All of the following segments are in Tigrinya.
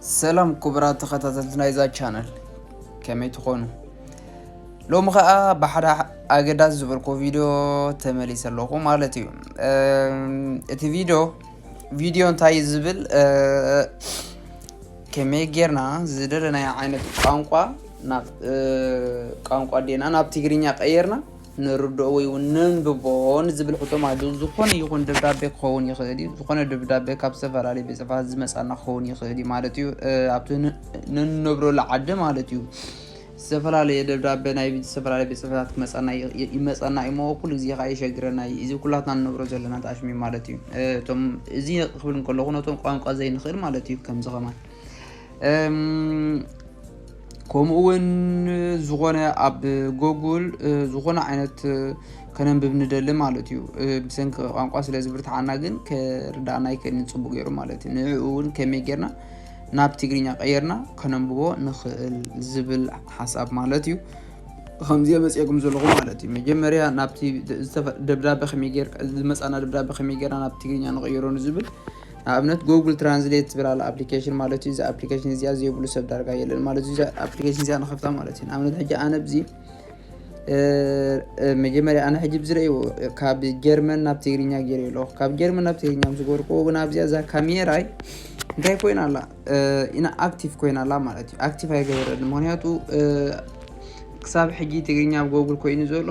ሰላም ክቡራት ተኸታተልቲ ናይዛ ቻነል፣ ከመይ ትኾኑ? ሎሚ ኸኣ ብሓደ ኣገዳሲ ዝበልኩ ቪድዮ ተመሊሰ ኣለኹ ማለት እዩ። እም፣ እቲ ቪድዮ፣ ቪድዮ እንታይ እዩ ዝብል፣ እ፣ ከመይ ጌርና ዝደለናዮ ዓይነት ቋንቋ ናብ፣ እ፣ ቋንቋ ዴና ናብ ትግርኛ ቀየርና ንርድኦ ወይ እውን ነንብቦ ንዝብል ሕቶ ማለት እዩ። ዝኾነ ይኹን ደብዳቤ ክኸውን ይኽእል እዩ። ዝኾነ ደብዳቤ ካብ ዝተፈላለዩ ቤት ጽሕፈታት ዝመጻና ክኸውን ይኽእል እዩ ማለት እዩ። እ፣ ኣብቲ ን-፣ ንነብረሉ ዓዲ ማለት እዩ። ዝተፈላለየ ደብዳቤ ናይ ዝተፈላለየ ቤት ጽሕፈታት ክመጻና ይ-፣ ይ-፣ ይመጻና እዩ እሞ ኩሉ ግዜ ኸኣ ይሸግረና እዩ። እዚ ኩላትና ንነብሮ ዘለና ተኣሽሚ ማለት እዩ። እ፣ እቶም እዚ ክብል እንከለኹ ነቶም ቋንቋ ዘይንኽእል ማለት እዩ። ከምዚ ኸማን፣ እም፣ ከምኡ እውን ዝኾነ ኣብ ጎጉል፣ እ፣ ዝኾነ ዓይነት፣ እ፣ ከነንብብ ንደሊ ማለት እዩ። እ፣ ብሰንኪ ቋንቋ ስለ ዝብርትዓና ግን ከርድኣና ኣይክእልን ጽቡቕ ገይሩ ማለት እዩ። ንዕኡ እውን ከመይ ጌርና ናብ ትግርኛ ቀየርና ከነንብቦ ንኽእል ዝብል ሓሳብ ማለት እዩ። ከምዚ መጽኤኩም ዘለኹ ማለት እዩ። መጀመርያ ናብቲ ዝተፈ-፣ ደብዳቤ ከመይ ጌርካ፣ ዝመጻና ደብዳቤ ከመይ ጌርና ናብ ትግርኛ ንቐይሮ ንዝብል፣ ንኣብነት ጎጉል ትራንስሌት ዝብል ኣሎ ኣፕሊኬሽን ማለት እዩ። እዚ ኣፕሊኬሽን እዚኣ ዘይብሉ ሰብ ዳርጋ የለን ማለት እዩ። እዛ ኣፕሊኬሽን እዚኣ ንኸፍታ ማለት እዩ። ንኣብነት ሕጂ ኣነ ኣብዚ፣ እ፣ እ፣ መጀመርያ ኣነ ሕጂ ብዝርእይዎ ካብ ጀርመን ናብ ትግርኛ ገይረ ኣለኹ። ካብ ጀርመን ናብ ትግርኛ ምስ ገበርኩዎ ግን ኣብዚኣ እዛ ካሜራይ እንታይ ኮይና ኣላ? እ፣ ኢና ኣክቲቭ ኮይና ኣላ ማለት እዩ። ኣክቲቭ ኣይገበረልን። ምኽንያቱ፣ እ፣ ክሳብ ሕጂ ትግርኛ ኣብ ጎጉል ኮይኑ ዘሎ፣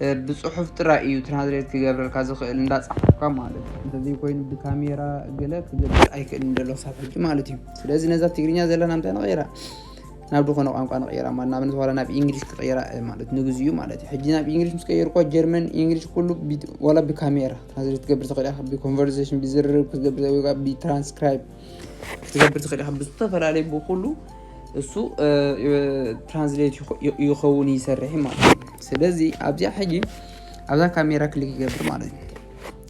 እ፣ ብጽሑፍ ጥራይ እዩ ትራንስሌት ክገብረልካ ዝኽእል እንዳጻሓፍካ ማለት እዩ። እንተዘይኮይኑ ብካሜራ ገለ ክገብር ኣይክእልን ዘሎ ክሳብ ሕጂ ማለት እዩ። ስለዚ ነዛ ትግርኛ ዘለና እንታይ ንቐይራ? ናብ ዝኾነ ቋንቋ ንቐይራ ማለት፣ ንኣብነት ዋላ ናብ ኢንግሊሽ ክቐይራ እየ ማለት ንግዚኡ ማለት እዩ። ሕጂ ናብ ኢንግሊሽ ምስ ቀየርኳ ጀርመን ኢንግሊሽ ኩሉ ቢ-፣ ዋላ ብካሜራ ትራንስሌት ክትገብር ትኽእል ኢኻ፣ ብኮንቨርሴሽን ብዝርርብ ክትገብር ወይ ከዓ ብትራንስክራይብ ክትገብር ትኽእል ኢኻ። ብዝተፈላለየ ብኩሉ እሱ፣ እ፣ እ፣ ትራንስሌት ይኸ-፣ ይ-፣ ይኸውን ይሰርሕ ማለት እዩ። ስለዚ ኣብዚኣ ሕጂ ኣብዛ ካሜራ ክሊክ ይገብር ማለት እዩ።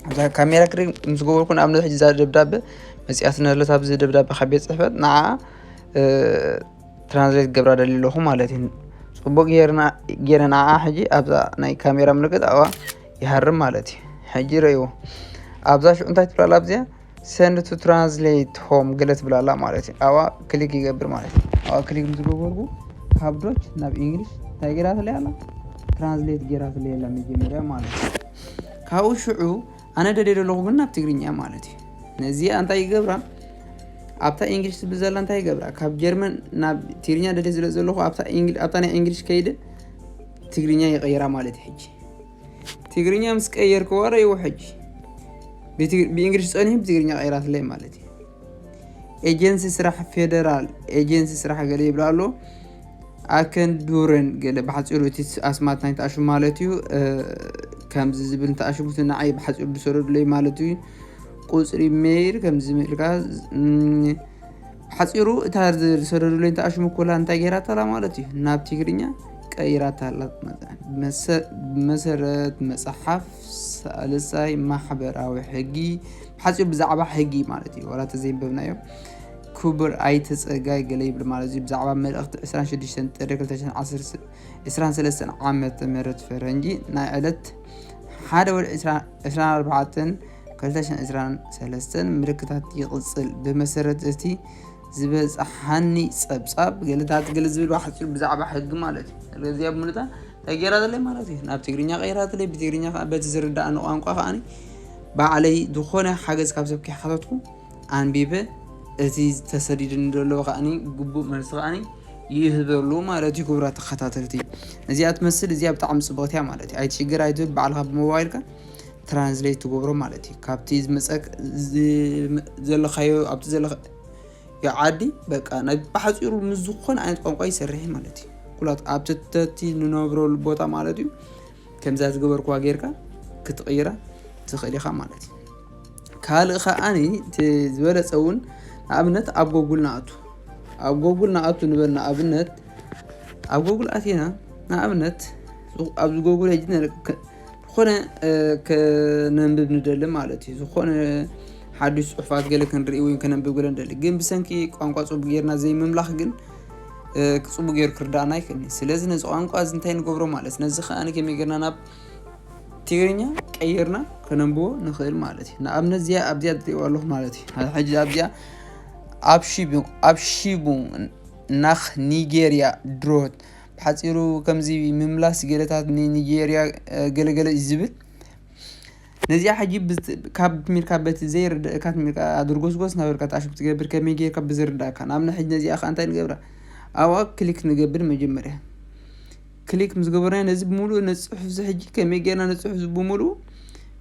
ኣብዛ ካሜራ ክሊክ ምስ ገበርኩ ንኣብነት ሕጂ እዛ ደብዳበ መፂኣትና ዘለት ኣብዚ ደብዳበ ካብ ቤት ፅሕፈት ንዓ፣ እ፣ ትራንስሌት ክገብራ ደልየ ኣለኹ ማለት እዩ። ጽቡቕ ጌርና፣ ጌረ ንዓኣ ሕጂ ኣብዛ ናይ ካሜራ ምልክት ኣብኣ ይሃርም ማለት እዩ። ሕጂ ረእይዎ። ኣብዛ ሽዑ እንታይ ትብላላ ኣብዚኣ? Send to translate home ገለ ትብላላ ማለት እዩ። ኣብኣ ክሊክ ይገብር ማለት እዩ። ኣብኣ ክሊክ ምስ ገበርኩ ካብ ዶች ናብ ኢንግሊሽ እንታይ ጌራትለይ ኣላ? ትራንስሌት ጌራትለይ ኣላ መጀመርያ ማለት እዩ። ካብኡ ሽዑ ኣነ ደልየ ዘለኹ ግን ናብ ትግርኛ ማለት እዩ። ነዚኣ እንታይ ይገብራ? ኣብታ ኢንግሊሽ ትብል ዘላ እንታይ ይገብራ? ካብ ጀርመን ናብ ትግርኛ ደልየ ስለ ዘለኹ ኣብታ ኢንግሊ-፣ ኣብታ ናይ ኢንግሊሽ ከይደ ትግርኛ ይቐይራ ማለት እዩ። ሕጂ ትግርኛ ምስ ቀየርክዋ ረእይዎ ሕጂ። ብትግ-፣ ብኢንግሊሽ ጸኒሑ ብትግርኛ ቀይራትለይ ማለት እዩ። ኤጀንሲ ስራሕ ፌደራል፣ ኤጀንሲ ስራሕ ገለ ይብላ ኣሎ። ኣከን ዱረን ገለ ብሓጺሩ እቲ ኣስማት ናይ ተኣሽሙ ማለት እዩ። እ፣ ከምዚ ዝብል እንተኣሽሙ እቲ ንዓይ ብሓጺሩ ዝሰደዱለይ ማለት እዩ። ቁጽሪ ሜይል ከምዚ ዝብል ኢልካ፣ እም፣ ብሓጺሩ እታ ዝሰደዱለይ እንተኣሽሙ ኮላ እንታይ ገይራታላ ማለት እዩ? ናብ ትግርኛ ቀይራታላ። መሰ-፣ መሰረት መጽሓፍ ሳልሳይ ማሕበራዊ ሕጊ፣ ብሓጺሩ ብዛዕባ ሕጊ ማለት እዩ። ዋላ ተዘይንበብናዮ ክቡር ኣይተ ጸጋይ ገለ ይብል ማለት እዩ። ብዛዕባ መልእኽቲ ዕስራን ሽዱሽተን ጥሪ ክልተ ሽሕን ዓሰርተ፣ ዕስራን ሰለስተን ዓመተ ምህረት ፈረንጂ ናይ ዕለት ሓደ ወርሒ ዕስራ፣ ዕስራን ኣርባዕተን ክልተ ሽሕን ዕስራን ሰለስተን ምልክታት ይቕጽል። ብመሰረት እቲ ዝበጽሓኒ ጸብጻብ ገለታት ገለ ዝብል ብሓጺሩ ብዛዕባ ሕጊ ማለት እዩ። ስለዚ ኣብ ምሉታ እንታይ ገይራ ዘለይ ማለት እዩ? ናብ ትግርኛ ቀይራትለይ፣ ብትግርኛ ከኣ በቲ ዝርድኣኒ ቋንቋ ከኣኒ ባዕለይ ዝኾነ ሓገዝ ካብ ሰብ ከይሓተትኩ ኣንቢበ፣ እቲ ተሰዲድኒ ዘሎ ከኣኒ ግቡእ መልሲ ከኣኒ ይህበሉ ማለት እዩ። ክቡራት ተኸታተልቲ፣ እዚኣ ትመስል፣ እዚኣ ብጣዕሚ ጽብቕቲ እያ ማለት እዩ። ኣይትሽገር ኣይትብል፣ ባዕልኻ ብሞባይልካ ትራንስሌት ትገብሮ ማለት እዩ። ካብቲ ዝመጸክ-፣ ዝ-፣ ዘለኻዮ፣ ኣብቲ ዘለኻ-፣ ዮ ዓዲ በቃ ናይ ብሓጺሩ ምስ ዝኾነ ዓይነት ቋንቋ ይሰርሕ ማለት እዩ። ኩላት ኣብቲ ተቲ ንነብረሉ ቦታ ማለት እዩ። ከምዛ ዝገበርክዋ ጌርካ ክትቕይራ ትኽእል ኢኻ ማለት እዩ። ካልእ ከኣኒ እቲ ዝበለጸ እውን ንኣብነት ኣብ ጎጉል ንኣቱ። ኣብ ጎጉል ንኣቱ ንበል ንኣብነት፣ ኣብ ጎጉል ኣቲና ንኣብነት ኣብዚ ጎጉል ሕጂ ንረ-፣ ከ-፣ ዝኾነ፣ እ፣ ከነንብብ ንደሊ ማለት እዩ። ዝኾነ ሓዱሽ ጽሑፋት ገለ ክንርኢ ወይ ከነንብብ ገለ ንደሊ። ግን ብሰንኪ ቋንቋ ጽቡቅ ጌርና ዘይምምላኽ ግን፣ እ፣ ጽቡቅ ጌሩ ክርዳእና ኣይክእልን እዩ። ስለዚ ነዚ ቋንቋ እዚ እንታይ ንገብሮ ማለት፣ ነዚ ከኣ ከመይ ጌርና ናብ ትግርኛ ቀይርና ከነንብቦ ንኽእል ማለት እዩ። ንኣብነት እዚኣ ኣብዚኣ ትሪእዋ ኣለኹ ማለት እዩ። ሕጂ ኣብዚኣ ኣብ ሽቡ ኣብ ሽቡ ናኽ ኒጌርያ ድሮት ብሓፂሩ ከምዚ ምምላስ ገለታት ንኒጌርያ ገለገለ እዩ ዝብል። ነዚኣ ሕጂ ካብ ሚልካ በቲ ዘይርድእካ ሚልካ ኣድርጎስጎስ ናበልካ ተኣሽም ትገብር ከመይ ጌርካ ብዝርዳእካ ንኣብነ ሕጂ ነዚኣ ከ እንታይ ንገብራ ኣብኣ ክሊክ ንገብር መጀመርያ ክሊክ ምስ ገበርና ነዚ ብምሉእ ነዚ ጽሑፍ እዚ ሕጂ ከመይ ጌርና ነዚ ጽሑፍ እዚ ብምሉእ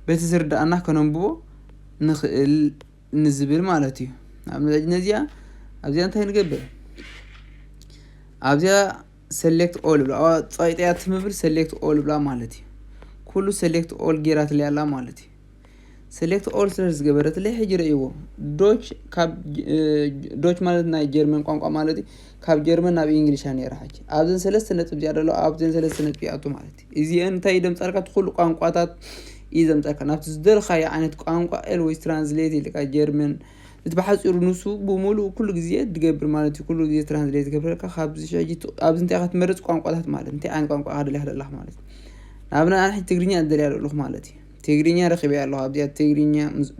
በቲ ዝርዳእና ከነንብቦ ንኽእል ንዝብል ማለት እዩ። ንኣብነት ነዚኣ ኣብዚኣ እንታይ ንገብር ኣብዚኣ ሰሌክት ኦል ብላ ጸይጠያ ትምብል ሰሌክት ኦል ብላ ማለት እዩ። ኩሉ ሰሌክት ኦል ጌራትለይ ኣላ ማለት እዩ። ሰሌክት ኦል ስለ ዝገበረትለይ ሕጂ ረእይዎ ዶች ካብ ዶች ማለት ናይ ጀርመን ቋንቋ ማለት እዩ። ካብ ጀርመን ናብ ኢንግሊሻ ነይራ ሕጂ ኣብዘን ሰለስተ ነጥብ እዚኣ ደሎ ኣብዘን ሰለስተ ነጥብ ይኣቱ ማለት እዩ። እዚአን እንታይ እዩ ደምፃልካ እቲ ኩሉ ቋንቋታት እዩ ዘምፃልካ ናብቲ ዝደልካዮ ዓይነት ቋንቋ ኤልወይስ ትራንስሌት ኢልካ ጀርመን እቲ ብሓፂሩ ንሱ ብምሉእ ኩሉ ግዜ ድገብር ማለት እዩ። ኩሉ ግዜ ትራንስሌት ትገብረልካ ኣብዚ ሕጂ ኣብዚ እንታይ ኢኻ ትመርፅ ቋንቋታት ማለት እንታይ ዓይነት ቋንቋ ኢኻ ደሊኻ ደላኻ ማለት እዩ። ንኣብነት ኣነ ሕጂ ትግርኛ እደልያ ዘለኹ ማለት እዩ። ትግርኛ ረኺበያ ኣለኹ ኣብዚኣ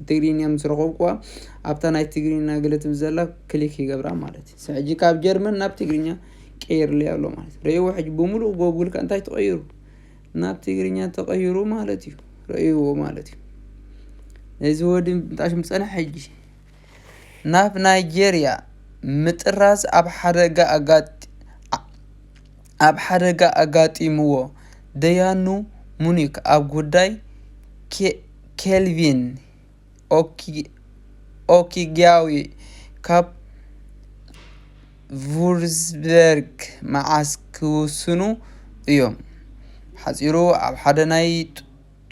ትግርኛ ምስ ረኸብኩዋ ኣብታ ናይ ትግርኛ ገለ ትብል ዘላ ክሊክ ይገብራ ማለት እዩ። ሕጂ ካብ ጀርመን ናብ ትግርኛ ቀይርለይ ኣሎ ማለት እዩ። ረእይዎ ሕጂ ብምሉእ ጎጉልካ እንታይ ተቐይሩ ናብ ትግርኛ ተቐይሩ ማለት እዩ። ረእይዎ ማለት እዩ። ነዚ ወዲ ምጣሽ ምፀንሕ ሕጂ ናብ ናይጀርያ ምጥራዝ ኣብ ሓደጋ ኣጋጢ ኣብ ሓደጋ ኣጋጢምዎ ደያኑ ሙኒክ ኣብ ጉዳይ ኬልቪን ኦኪጊያዊ ካብ ቩርዝበርግ መዓስ ክውስኑ እዮም። ሓፂሩ ኣብ ሓደ ናይ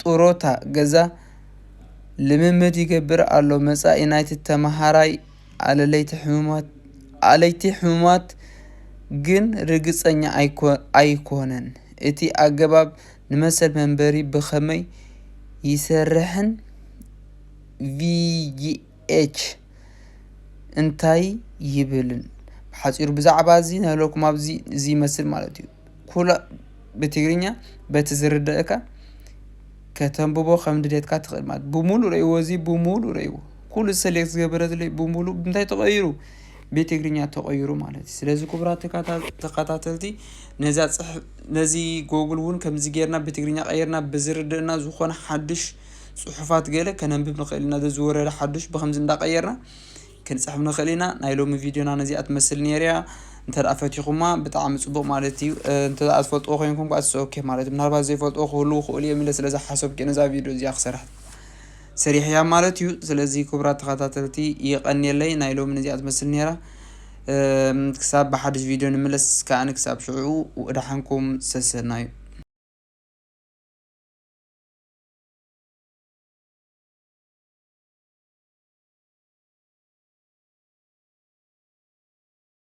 ጥሮታ ገዛ ልምምድ ይገብር ኣሎ። መፃኢ ናይቲ ተመሃራይ ኣለይቲ ሕሙማት ግን ርግፀኛ ኣይኮነን። እቲ ኣገባብ ንመሰል መንበሪ ብኸመይ ይሰርሕን ቪጂኤች እንታይ ይብልን? ብሓፂሩ ብዛዕባ እዚ ንህለኩም ኣብዚ እዚ ይመስል ማለት እዩ። ኩላ ብትግርኛ በቲ ዝርደእካ ከተንብቦ ከም ድሌትካ ትኽእል ማለት ብሙሉ ረእይዎ እዚ ብሙሉ ረእይዎ ኩሉ ሰሌክት ዝገበረትለይ ብሙሉ እንታይ ተቐይሩ ብትግርኛ ተቐይሩ ማለት እዩ። ስለዚ ክቡራት ተኸታተልቲ ነዛ ነዚ ጎግል እውን ከምዚ ጌርና ብትግርኛ ቀይርና ብዝርድእና ዝኾነ ሓድሽ ፅሑፋት ገለ ከነንብብ ንኽእል ኢና። ዝወረደ ሓዱሽ ብከምዚ እንዳቀየርና ክንፅሕፍ ንኽእል ኢና። ናይ ሎሚ ቪድዮና ነዚኣ ትመስል ነይርያ። እንተ ደኣ ፈቲኹማ ብጣዕሚ ፅቡቕ ማለት እዩ። እንተ ደኣ ዝፈልጥዎ ኮይንኩም ከዓ ኦኬ ማለት እዩ። ምናልባት ዘይፈልጥዎ ክህልዉ ክእሉ እዮም ኢለ ስለ ዝሓሰብኩ ነዛ ቪድዮ እዚኣ ክሰርሕ ሰሪሕያ ማለት እዩ። ስለዚ ክቡራት ተኸታተልቲ የቐንየለይ። ናይ ሎሚ ነዚኣ ትመስል ነይራ። ክሳብ ብሓድሽ ቪድዮ ንምለስ ከኣ ክሳብ ሽዑ ደሓንኩም ሰሰናዩ።